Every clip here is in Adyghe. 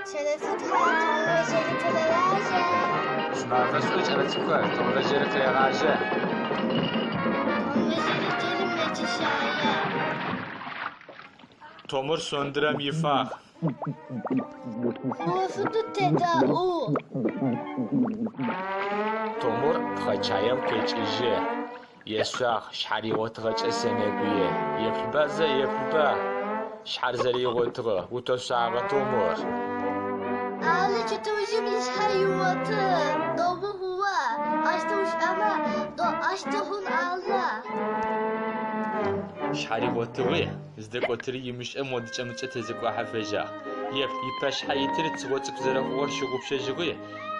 Чэлэфытхэр Томрэ Джерри къырагъажьэ. Шъумафэ шӏу, кӏэлэцӏыкӏухэр, Томрэ Джерри къырегъажьэ. Томрэ Джерри Джерри мэчэщае. Томыр сондырэм ифагъ. Фыуэ-фыту тедэӏу. Томыр пхъэчаем къекӏыжьы. Ешъуагъ, шъхьэр игъотыгъэкӏэ сенэгуе. Еплъыба зэ, еплъыба! Шъхьэр зэригъотыгъэ, утэшъуагъэ, Томыр. Ары чэтыужъым ышъхьэ игъоты. Дэгъу хъугъэ. Ащтэу ущыӏэмэ, ащтэу хъун ала. Шъхьэр игъотыгъи, зыдэкӏотыри имышӏэ модыкӏэ-мыдыкӏэ тезекӏуахьэ фежьагъ. Еплъ, ипэшъхьэ итыр цыгъо цӏыкӏу зэрэхъугъэр щыгъупшэжьыгъи,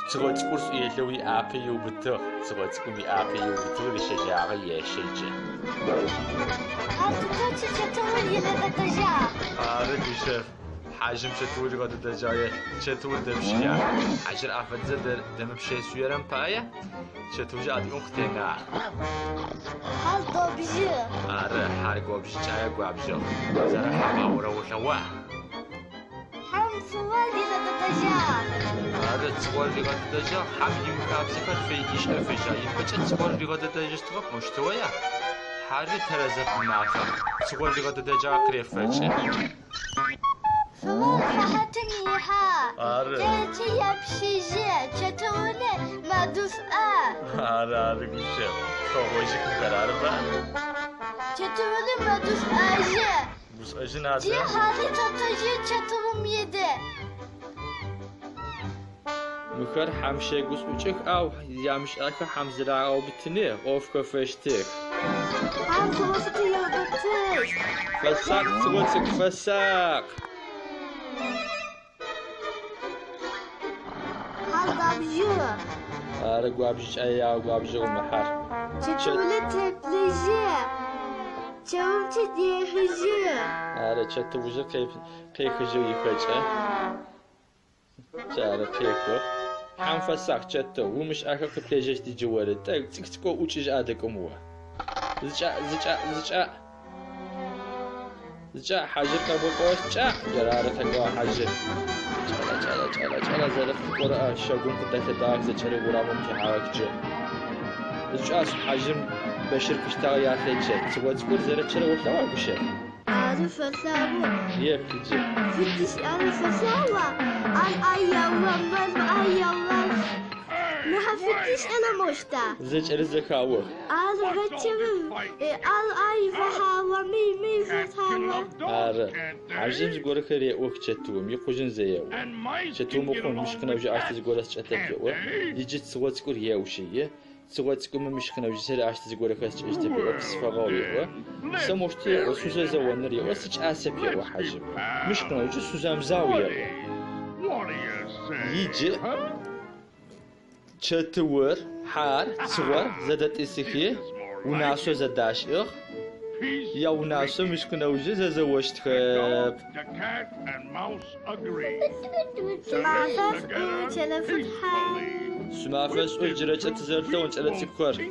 цыгъо цӏыкӏур шӏуелэу иӏапэ иубытыгъ. Цыгъо цӏыкӏум иӏапэ иубытыгъ, рищэжьагъэ ещэ джы. Артытэу чэтыур игъэдэдэжьагъ. Ары, гущэф. Хьажъым чэтыур игъэдэдэжьагъ, еплъ, чэтыур дэпшыя. Хьажъыр афэдызэ дэмыпшэшъуерэм пае чэтыужъыр адыгэм къытенагъ. Хьэр гобжы. Ары, хьэр гобжыкӏае гуабжьыгъ. Зэрэхьэгъаурэ олъэгъуа? Хьэм цыгъор ригъэдэдэжьагъ. Ары, цыгъор ригъэдэдэжьагъ. Хьэм имыхабзэхэр ишӏэ фежьагъ. Ыпэкӏэ цыгъор ригъэдэдэжьыщтыгъэп, мощтэуя? Хьэри тэрэзэп мы мафэм. Цыгъор ригъэдэдэжьагъ къырефэкӏы. Фыуэр сыхьатым ихьагъ. Ары. Кӏэкӏи епшыжьы. Чэтыури мэгушӏо. Ары, ары, гущэф. Тхъэгъожьых мыхэр, арыба? Чэтыури мэгушӏожьы. Гушӏожьын адэ. Джы хьари тэтэжъи чэтыум иды. Мыхэр хьэм щэгушӏукӏых, ау ямышӏахэ хьэм зырагъэубытыни ӏоф хэфэщтых. Хьэм цыгъо-фыту иубытыщт. Фэсакъ, цыгъо цӏыкӏу, фэсакъ! Хьэр гуабжьы. Ары, гуабжьыкӏае гуабжьыгъ мы хьэр. Чэтыури теплъыжьы. Чэумкӏэ дехыжьы. Ары, чэтыужъыр къехыжьыгъ ихэкӏэ. Джары, къехыгъ. Хьэм фэсакъ, чэтыу, умышӏахэ къыплъежьэщт иджы оры. Тӏэкӏу цӏыкӏу-цӏыкӏоу ӏукӏыжь адыкӏым о. Зыкӏаӏ, зыкӏаӏ, зыкӏаӏ. Зыкӏаӏ, хьажъыр къэбгъэкӏощт, кӏаӏ! Джары къэкӏуагъ хьажъыр. Кӏэлэ, кӏэлэ, кӏэлэ, кӏэлэ, зэрэфыкӏорэ щагум къыдэлъэдагъэх, зэкӏэри урамым техьагъэх джы. Зыкӏаӏ, хьажъым бэщыр къыштагъ ялъэкӏы. Цыгъо цӏыкӏур зэрэчъэрэ олъэгъуа, гущэ? Ары фэлъэгъу. Еплъ джы. Фытыщ ары фэлъэгъуа. Ар аяуамэр аяуар. Мыхьа фытыщ ана мощта. Зэкӏэри зэхаох. Ар вэчэвым ар ай вахьава ми ми вахьава. Ары. Хьажъым зыгорэхэр реӏох чэтыум, икъужьын зэеӏо. Чэтыум ыхъун мыщ къынэужьы ащ зыгорэ сшӏэтэп еӏо. Иджы цыгъо цӏыкӏур еушъыи. Цыгъо цӏыкӏум мыщ къынэужьы сэри ащ зыгорэхэр сшӏэщтэп еӏо, къысфэгъэгъу еӏо. Сэ мощты еӏо, сузэзэоныр еӏо, сыкӏасэп еӏо хьажъым. Мыщ къынэужьы сузэмызау еӏо. Иджы чэтыур, хьар, цыгъор зэдэтӏысыхи, унашъо зэдашӏыгъ. Яунашъо мыщ къынэужьы зэзэощтхэп. Шъумафэ шӏу, чэлэфытхьэ. Шъумафэ шӏу, джырэкӏэ тызэрэлъэгъун, кӏэлэцӏыкӏухэр.